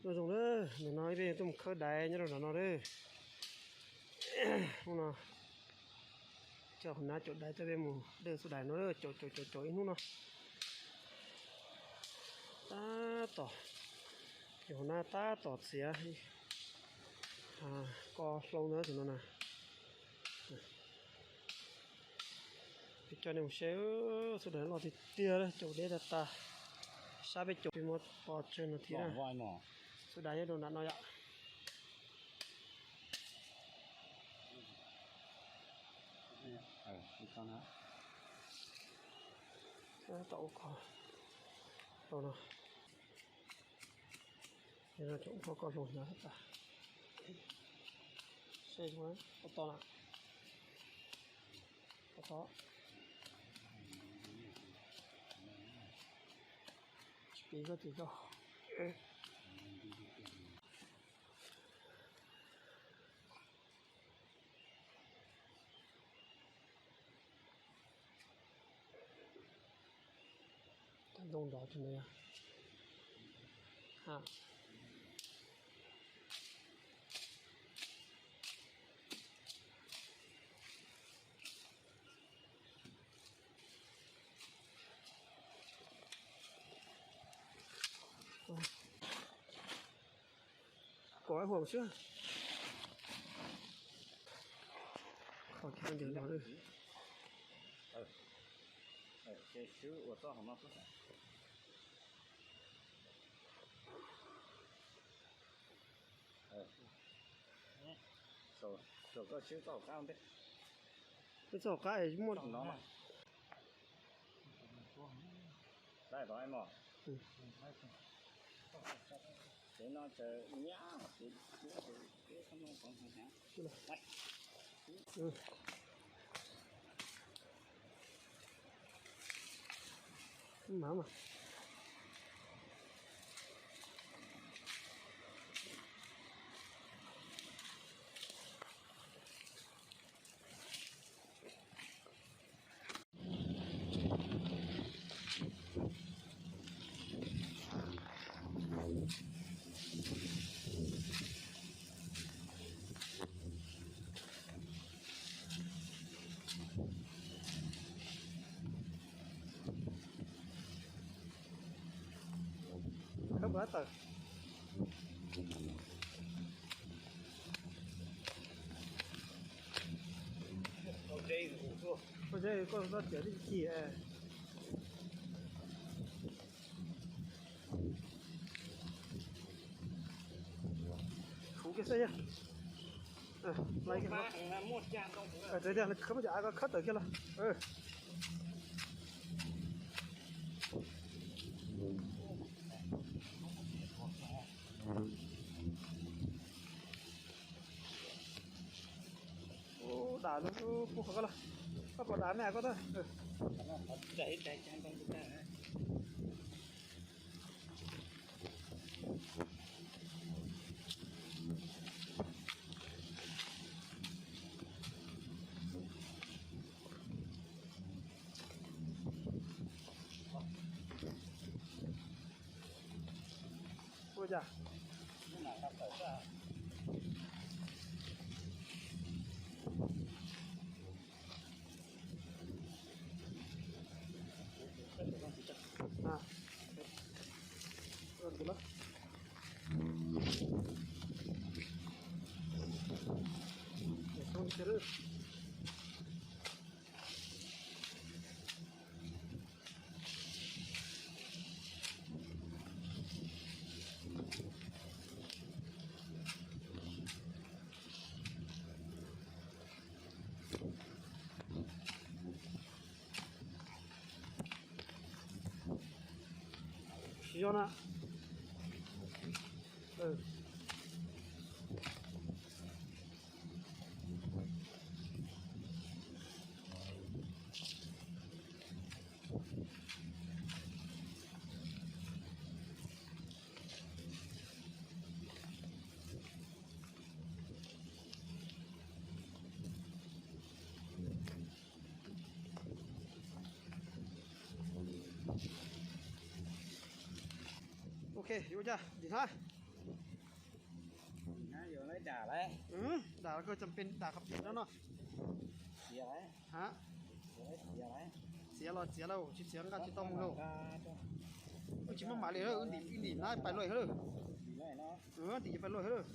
Nyob zoo na, ntawm no peb tuaj mus khawb daiv nyob rau nram no lawm. Hnub no coj hauv nab caum daiv, coj peb mus dej xuj dais no, caum caum caum caum ib hnub no. Tab tom, cov hauv nab tab tom txiav ko hlau ntawd tus no na. Peb coj nej mus saib, xuj dais loj tiag tiag, caum deb tag tag. Sab peb caum peb muab pov tseg no thiab na. Xuj dais nyob rau nram no yom. Tom ua ko hlau no. Cov ua ko hlau hnyav tas. Seb ua to na. Ua to. Tsis piv koj tim koj. Ntoo nrov tus no yog. Kom ib huam xwb. Qhov kiag ntawm no. Ces swb ua txoj hauv no xwb. Koj swb txoj hauv qab ntej. Wb txoj hauv qab es muaj no. Laib tod mog. Ces no tsaws nyab ces, mas mas. Khawb npawg tawm. Ua tsev koj txhob tiam tib ci. Khuv kiag xwb yog. Tiag, khawb cov av ko khawb tawm kiag los. Ub, dam no, pub qhov ko los. Koj pom dam me koj tag. Ua cas? Tsis yog na. Ok, yuav ua cas dim thab. Dam koj cov pes dam qhov pem no no. Ha, txiav los txiav lauj, tsis txiav nqa tsis tau mus lauj. Wb tsis muaj mam li, wb ntim ntim na pais luaj lawm. Ntim pais luaj lawm.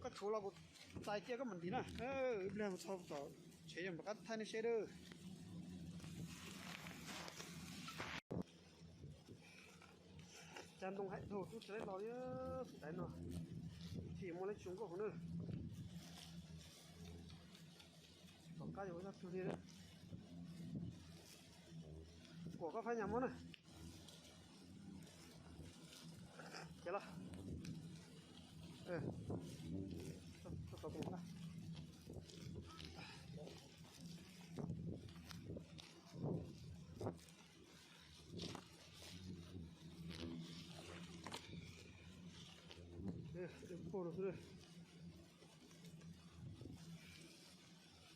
Koj tshuav los kuv txais cia koj mam ntim na. Ib pliag mus txog tom tsev yog nram qab thaij nej seb dab. Cas ntoo hais thaum tub tsev los li, tus daiv no tsis muaj leb tsis zoo nkauj hauv na. Tom qab yuav ua zaj tug li. Kuam koj phab nyas muab na. Ces los.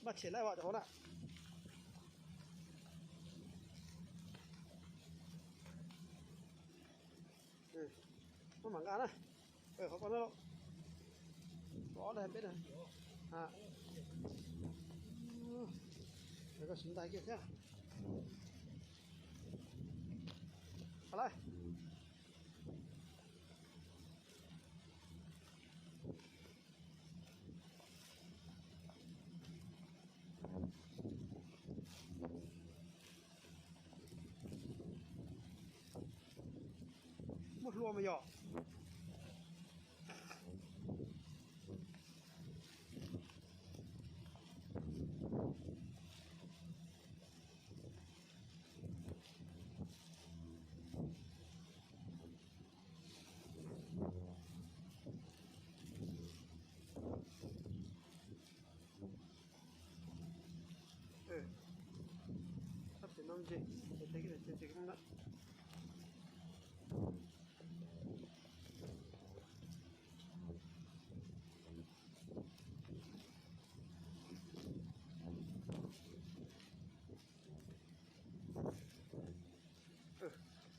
Npaj tshem laij vam cov hauv na. Muab mam nqa na. Qhov ko na, ob daim peb na. Koj siv ntais kiag thiab. Qhov lawm. Muaj hlua mas yog.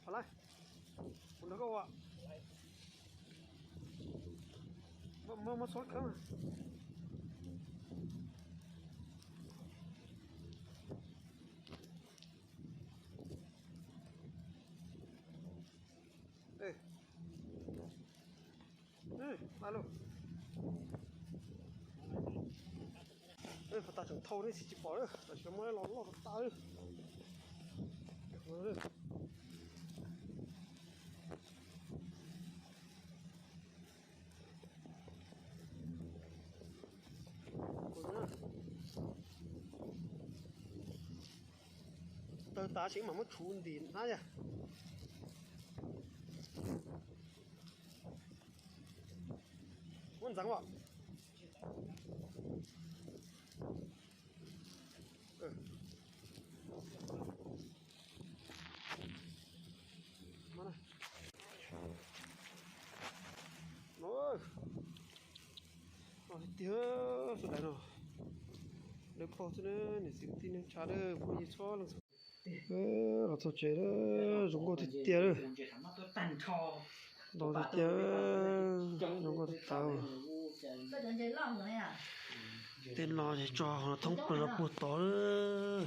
Qhov lawm, kuv nrog koj ua. Muab, muab, muab xub khawb. Qhov tas tseem thau ne, tsis pom lawm, tam sim no muab los loj tas tas li. Tawg tas tseem mam muab tshuv ntim hnab yog. Muab ntxeev as. No tiag, sawv daws no, lawv pog xwb na, niam txiv kwv tij neej tsa lawm, phooj ywg txhua leej txhua tus. Los txog tsev lawm, zoo nkauj tiag tiag lawm. Ntau tiag tiag, zoo nkauj tiag tiag. Tej no ces tso thoob plaws no puag tod lawm.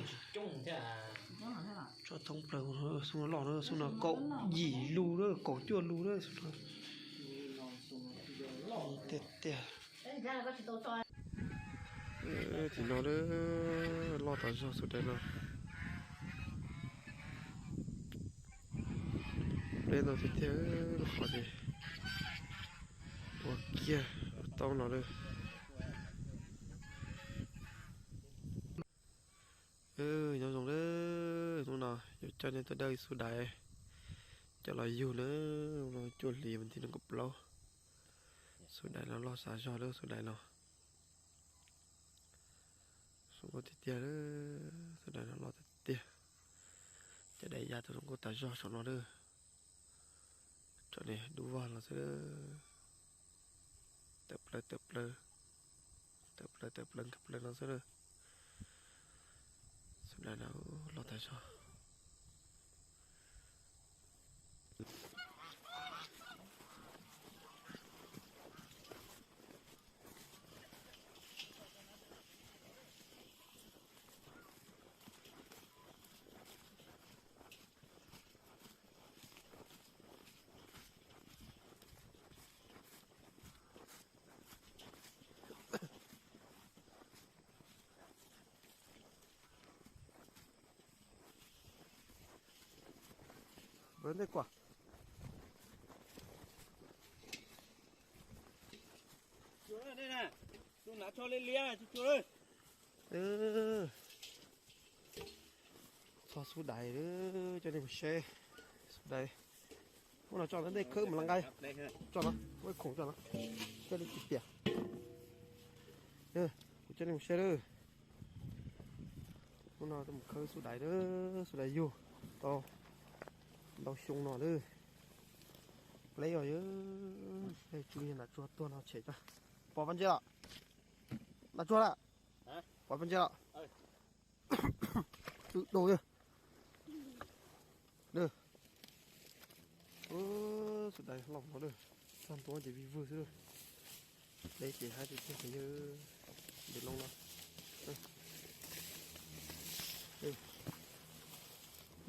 Tso thoob plaws, xub no loj na, xub no kaum yim lus na, kaum cuaj lus na, xub no. Tiag tiag. Tim no loj tas zog xub daim no. Pleb ntau tiag tiag, lub qhov ces ua kiag ua tau no lawm. Nyob zoo lawm, hnub no yuav coj nej tuaj dawj xub daim coj los yug na, hnub no cuaj hlis vas thib nees nkaum plaub. Xub daim no loj tas zog lawm, xub daim no. Zoo nkauj tiag tiag, xub daim no loj tiag tiag. Cov daim ya tau zoo nkauj tas zog saum no lawm. Tsom ne dub vog los xwb. Tawm plaws tawm plaws, tawm plaws tawm plaws nkag plaws no xwb lawm. Xub daim no loj tas zog. Ua ntej kuam. Txog xub dais, coj nej mus saib xub dais. Hnub no tso ntawm ntej khawb mus la nqaij. Tso no, muab khoom tso no, coj li tsis piam. Kuv coj nej mus saib lawm. Hnub no tuaj mus khawb xub dais lawm, xub dais yug tau ntau xyoo no lawm. Pleb os, yog tsw yog nram tsuag tuag no tshem tso. Pom pab ntse los? Nram tsuag lawm. Pom pab ntse los? Tsw dau yog. Xub dais loj no, txog ntua ces vij vwg xwb. Deb ces haib tiag tiag yog. Ntim loo no.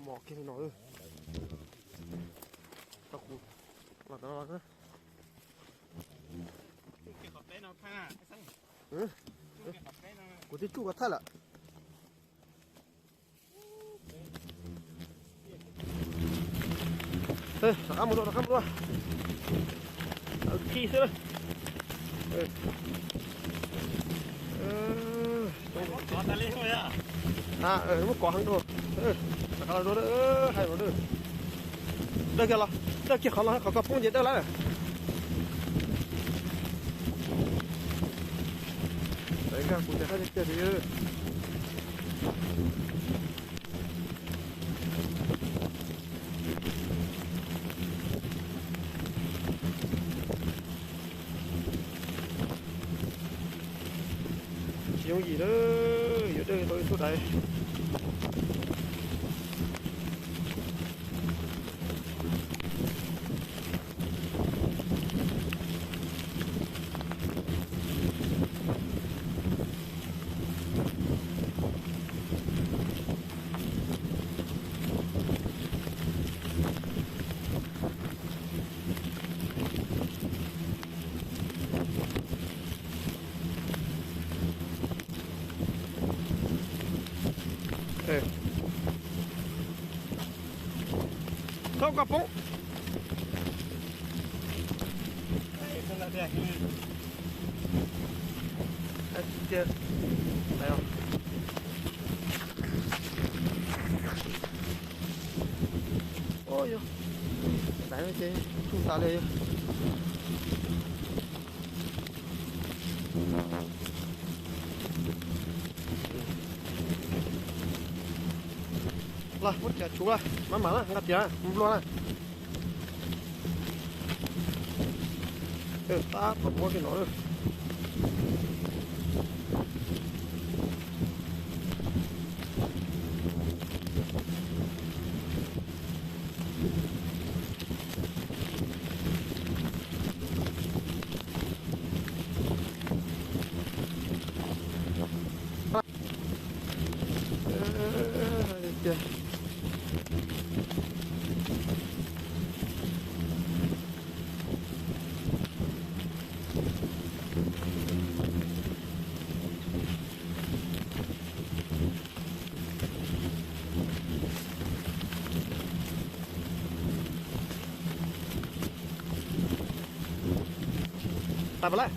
Mos kiag li no. Tau kuv los tau los. Kuv twb tsuj koj thaj lawm. Rov qab mus dua, rov qab mus dua. Khi xwb. Muab kov heev dua. Rov qab los dua, hais los dua. Dawj kiag los, dawj kiag qhov los, qhov koj poob ces dawj lawm. Kuv tias, tsis yooj yim lawm, yuav dawj tau ib tug dais. Thaub koj poob. Yog, dais no ces tsuj tas li. Los muab tias tshuv, maj mam na, nqa tias nplua na. Tab tom muab kiag no. Tas pas lawm.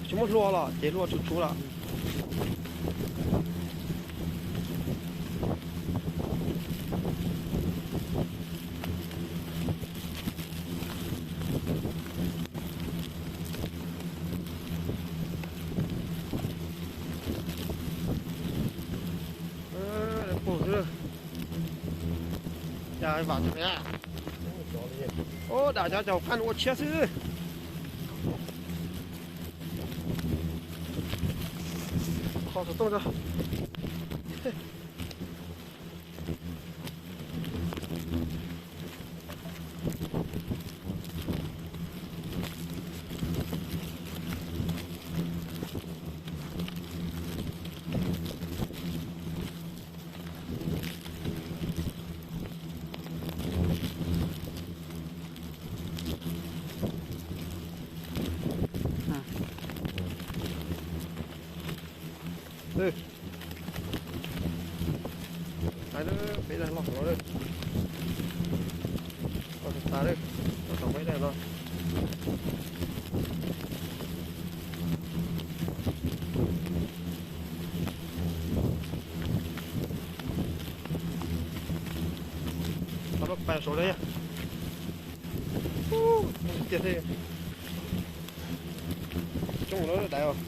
Tsis muab hlua los ces hlua tshuv tshuv lawm. Pum xwb. Cas vam tseem, ub, dam cov caum qab ua tshiab xwb. Qhov xov tooj tso. Ub, peb loj hauv no lawm. Koj tsis tas lawm, koj tau peb lawm no. Tau lub pas saud li. Tiag thiab. Coob lawm dais os.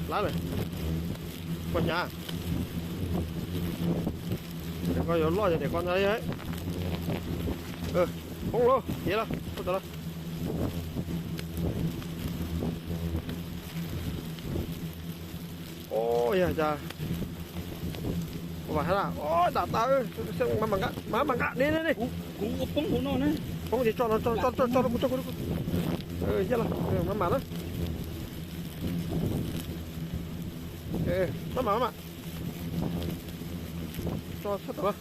Lab lawm. Koj hnyav. Koj yuav loj yog tias koj hnyav li. Poob lauj, tiav lauj, poob tawm lauj. Os, yog cas, vam hab na, os, dam tas, mas mam nqa, ne ne ne. Poob ces tso no, tso, tso, tso, tso rau kuv, tso kuv, tso kuv. Yog los, mam mam na. Mam mam, mam mam. Tso txhob tawm los.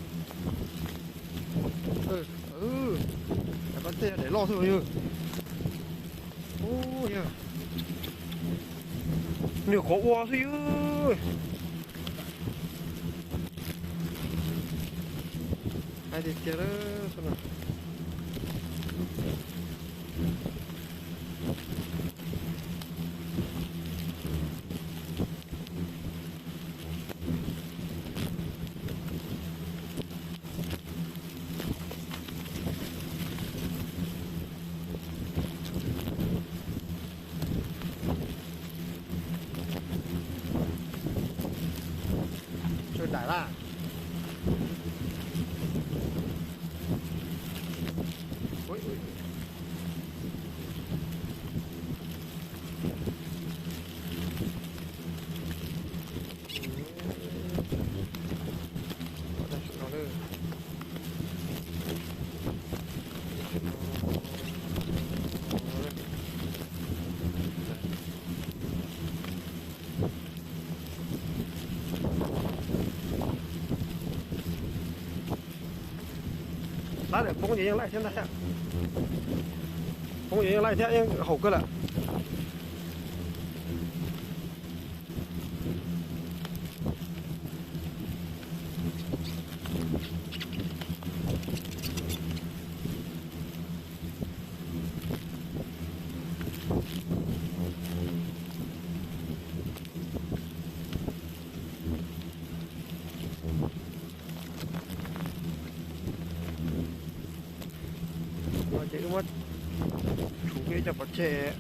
Koj tej daim loj xwb yog. Ub, yog nws qhuav ua xwb yog. Hais tiag tiag. Tsw dais lawm. Lab lawm, poob ces yeej laij thiab ntag. Poob ces yeej laij thiab, yeej haum kawg lawm. Ces wb muab tshuv kiag cov pov tseg.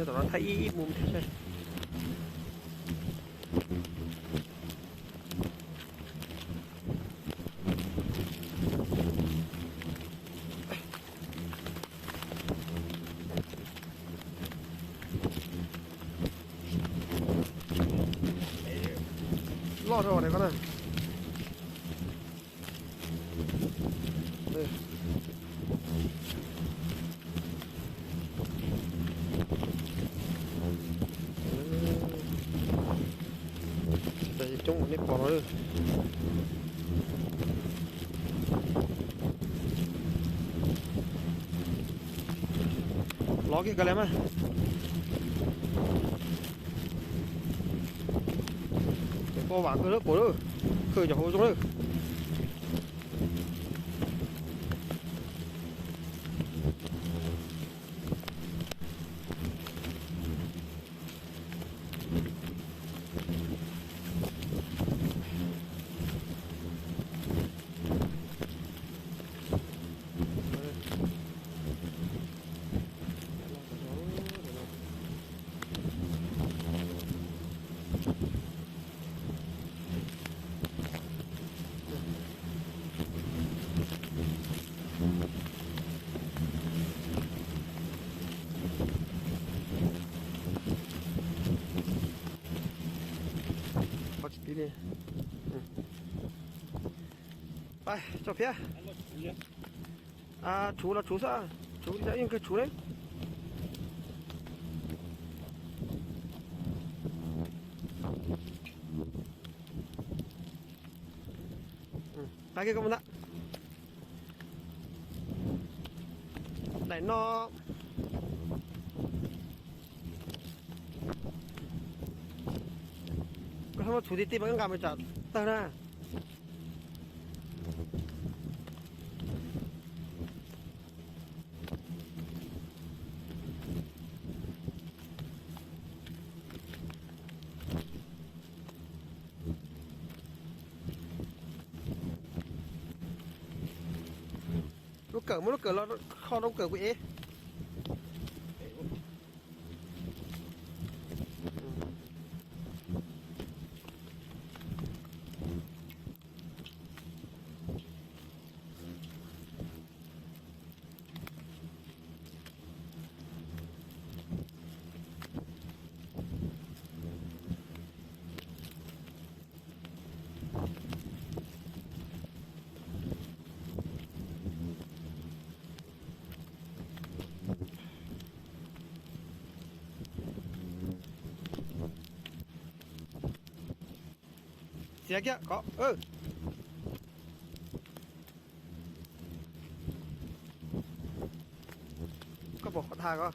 Nyob tom no thaij ib ib mus thiab seb. Loj dhau daim ko na. Coob nej pom no. Lov kiag kav liam mas. Pom vam kawg lawm, pom lawm, kawg cov hauv zoo lawm. Tso phiab. Tshuv los tshuv xwb, tshuv li yeej kawg tshuv li. Qab kiag koj mus ntag. Daim no koj muab tshuv ti ti mas koj nqa mus tsam tawg na. Lub kawm, muab lub kawm los kho rau kawm kuv ev. Txiav kiag ko. Koj pom qhov thaj ko.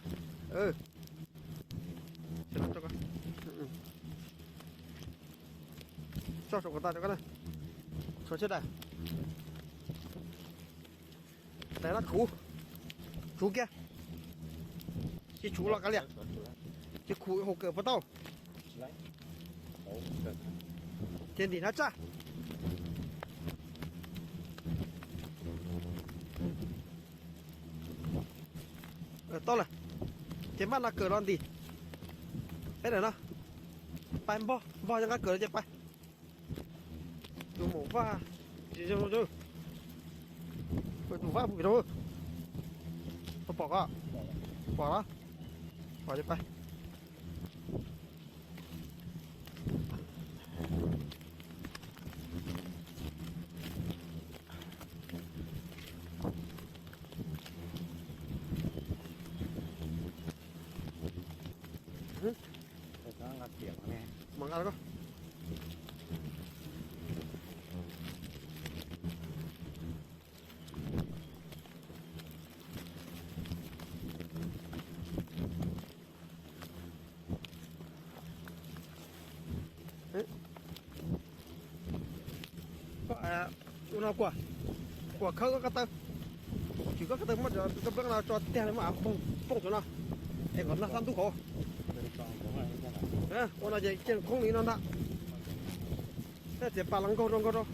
Tso saum ko tas rau koj na. Tshuav tshiab dais. Tais no khuv. Tshuv kiag. Tsis tshuv los kav liam. Tsis khuv haus kawm puas tau? Ces ntim hnab tsaj. Tau lawm. Ces npaj no kawm los ntim. Peb daim no. Pais npog, npog nqa kawm los ces pais. Tus maum vaj tsis zoo, tus vaj pus pem rau. Koj pom ko? Pom los? Pom ces pais. Mas nqa los. Koj ua no kuam, kuam khawb koj ko taw. Tsis koj ko taw muab cov koj npleeb no tso tiag li muab av poob cov no. Es kom nag xab ntub hauv. Ua no ces cia khoob li no ntag. Txiav pas los nkaug rau nkaug rau.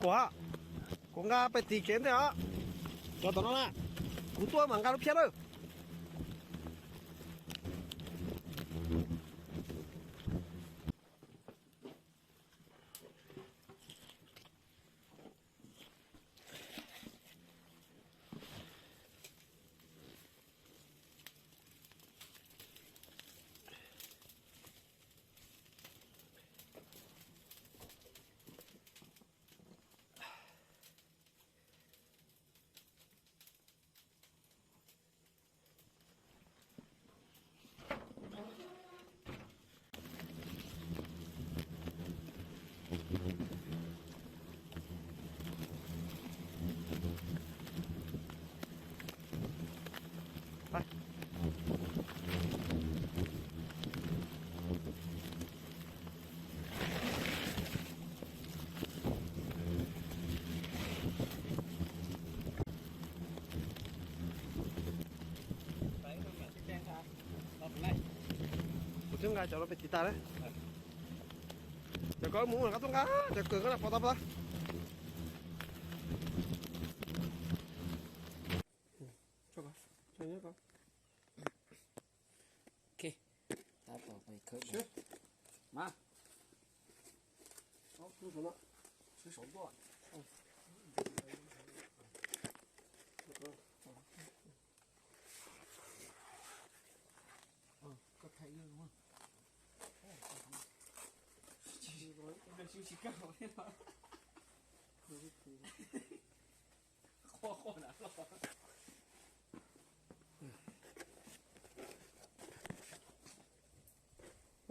Kuv, kuv nqa pem tim kev ntej os. Cov tom no na, kuv tuaj mas nqa lub phiab lawm. Kuv twb nqa cov no pem tiv tas na. Cov koj mus ua koj tuaj nqa, cov kawg koj na pov tau pov tau.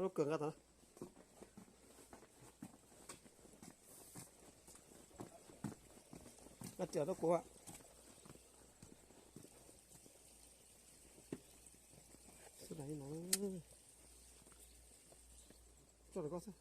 Lub kawg nqa tau. Nqa tias rau kuv. Xwb, tso rau koj xwb.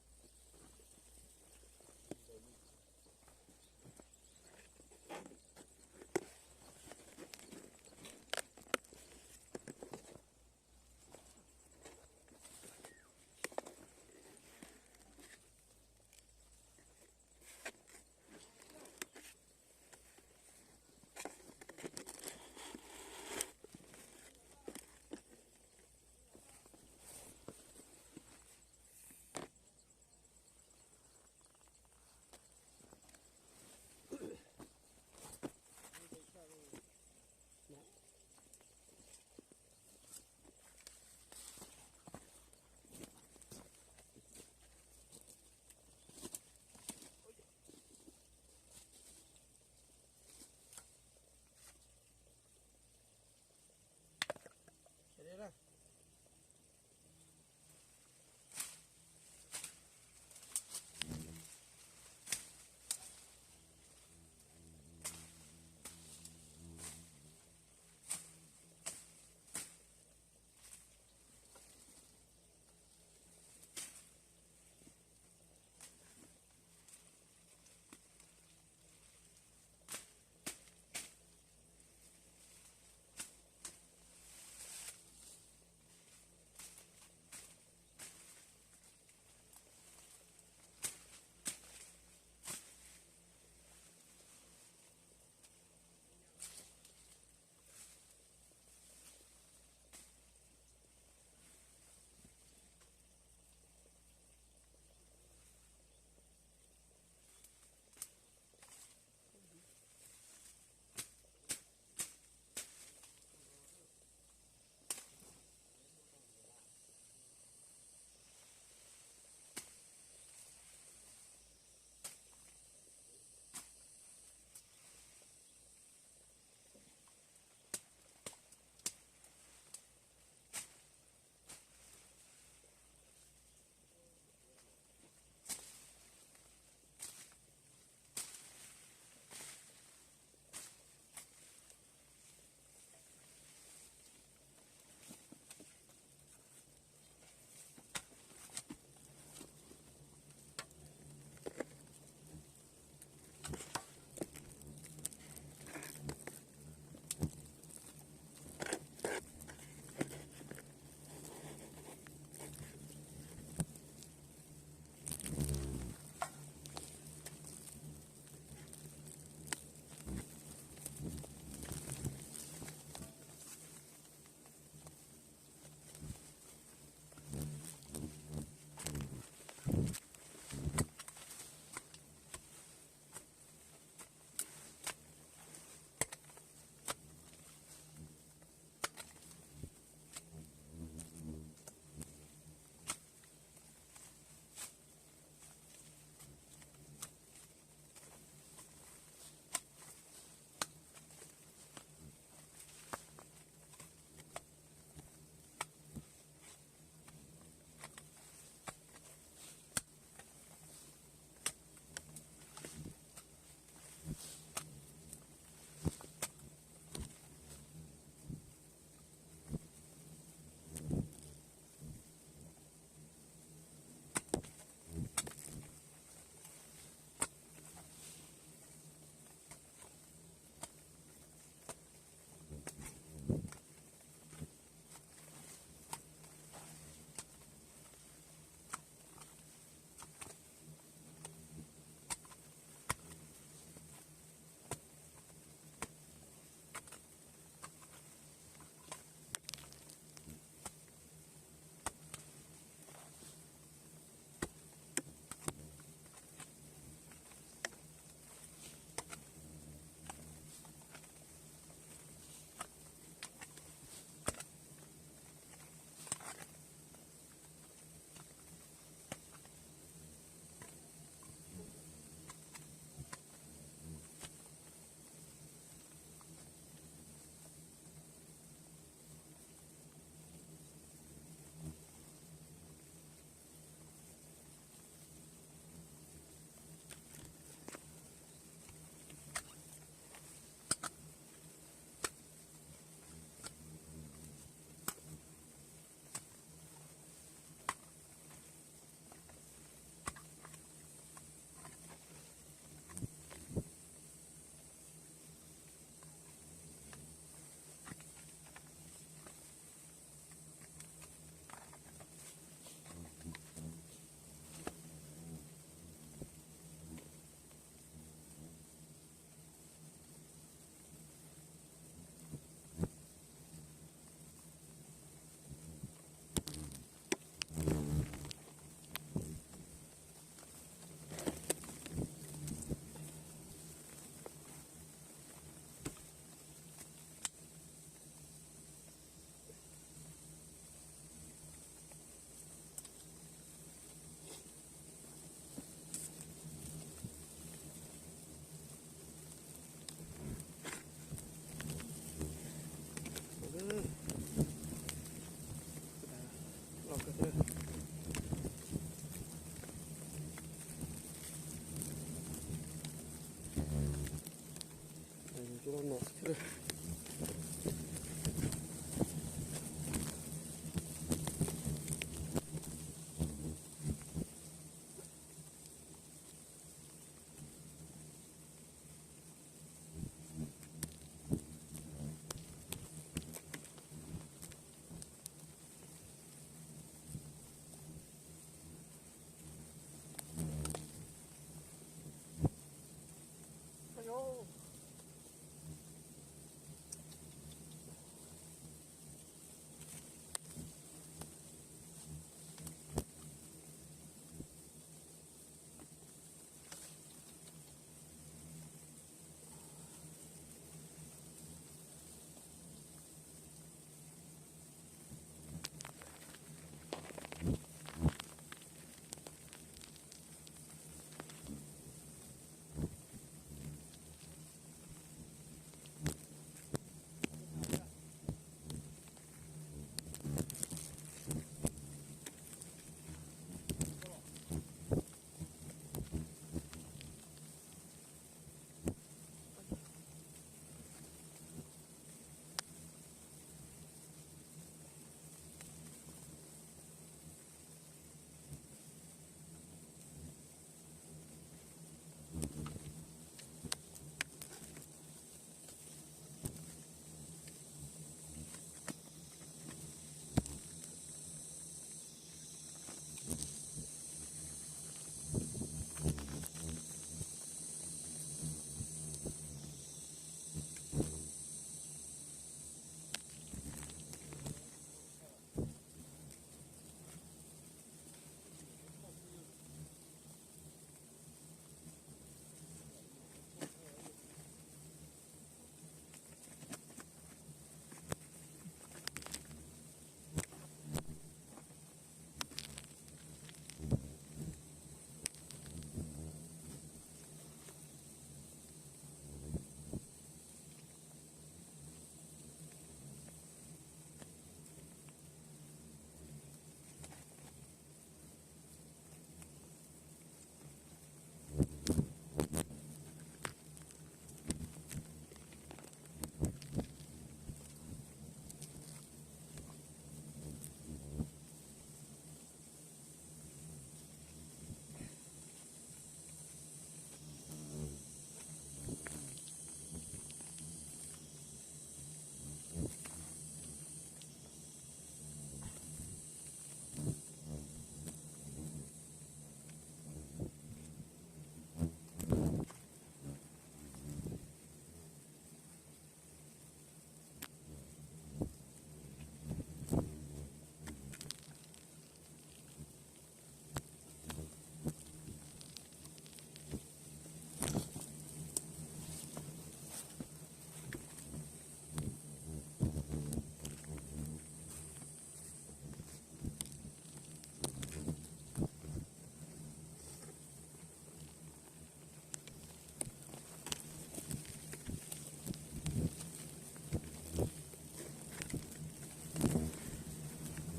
No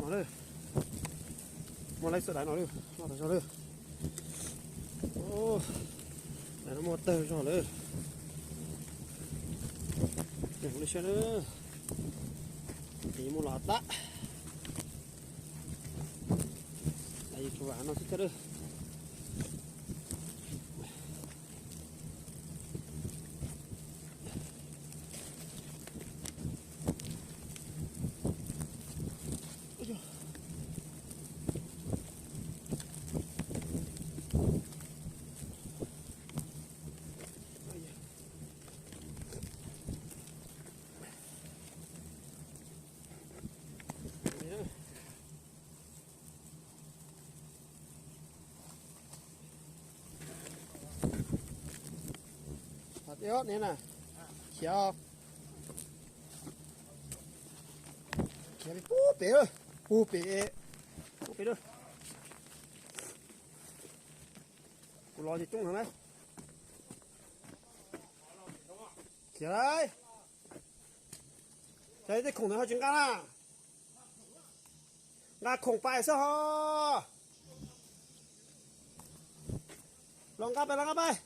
lawm, muaj laib xwb daim no lawm, noj tas zog lawm. Daim no muaj tawg zog lawm. Ces kuv li siab lawm, ces muaj los tab. Daim yus tsuas vam no xwb thiab lawm. Hov tias ne na, khiav, khiav pub pem, pub pem, pub pem lawm. Kuv los ces coob heev na. Khiav lauj. Cas tej khoom ntawd ho tsis nqa na? Nqa khoom pais xwb ho. Los nqa pais, los nqa pais.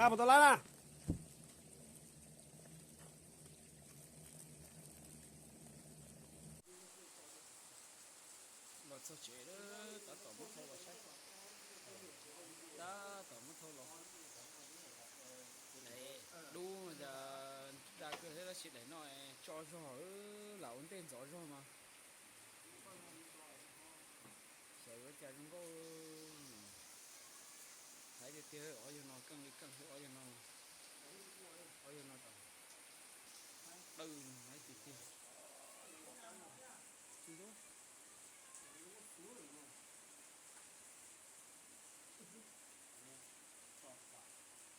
Ab, puas tau lab na? Los txog tsev lawm, tab tom muab thau los saib. Tab tom muab thau los. Dub da kawg thiab, tab sis daim no tso zog, lam ua ntej ntxov zog mas. Xyov yuav cas zoo nkauj. Haib tiag tiag, ob yawg no keej li keej, ob yawg no, ob yawg no dawb, haib tiag tiag.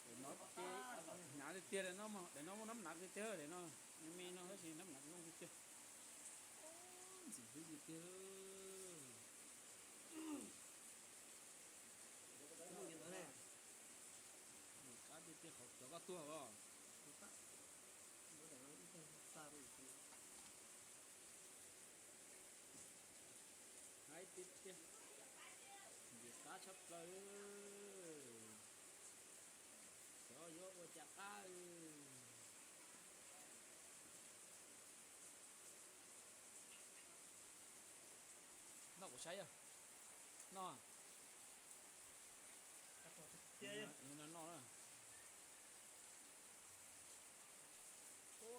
Daim no ces hnav tiag tiag, daim no, daim no muaj nab hnav tiag tiag, daim no me me no tab sis nab hnav zoo tiag tiag. Ntxim hlub tiag tiag. Qab tiag tiag, qhov cov koj tuag os. Haib tiag tiag, ntxim qab tshaj plaws. Xyov yuav ua cas qab. Noj kuv saib yog. Noj. No noj na.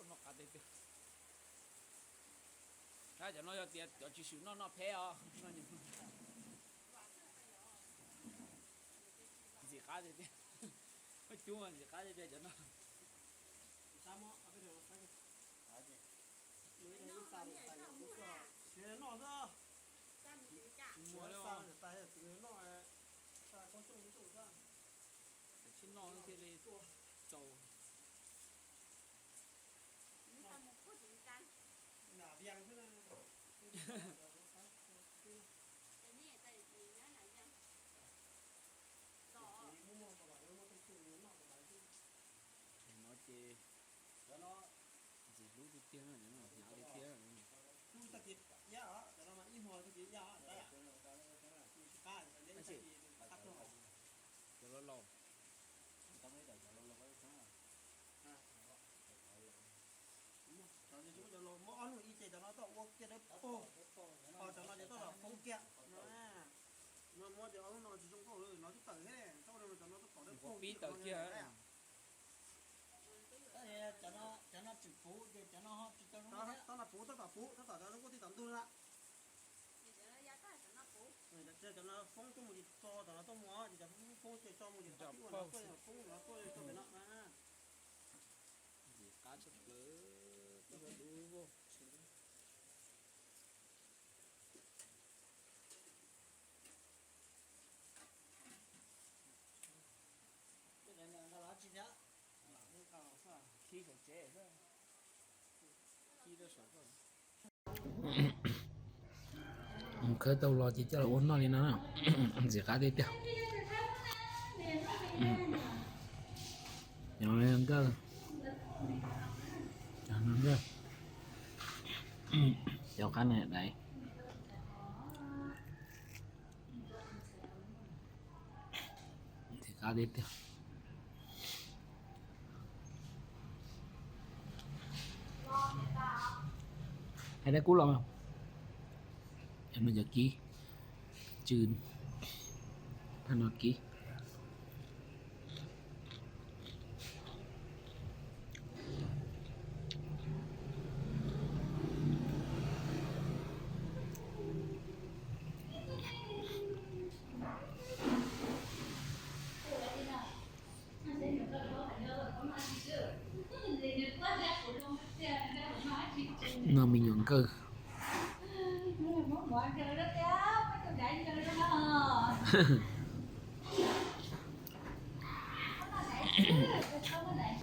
Noj qab tiag tiag. Cov no yog tias cov tsis swm noj, noj pheb os. Ntxim qab tiag tiag. Cub ntxim qab tiag tiag cov no. Tsis noj no thiaj li txaus. No ces ntxim hlub tiag tiag, hnyav tiag tiag. Cov laus laus. Cov no ces muab ob lub ib ce cov no tuaj ua kiag dawb paug, ho cov no ces tuaj los foob kiag no. No muab ces ob lub no tsis zoo nkauj li, no twb tawm thiab, cov no twb pom dawb paug pib tawm kiag. Cov no tsis puv ces cov no ho tsis tau zoo thiab. Tab no puv, tab tom puv, tab tom cov zoo nkauj tib tom ntug na. Cov no foob tuaj mus ces tso tom no tuaj mus, ces cov foob ces tso mus ces qhov twg ua no tuaj, foob no tuaj tso pem no na. Ntxim qab tshaj plaws, tau dub vog. Khi saum tsev xwb. Khi rau saum. Khawb tau los ces coj los ua noj li no na. Ntxim qab tiag tiag. Cov nkawj, cov nkawj, cov qab ne dais. Ntxim qab tiag tiag. Hais dab kub los, cov no cov kib, tsw, no kib. No me nyuam nkawj.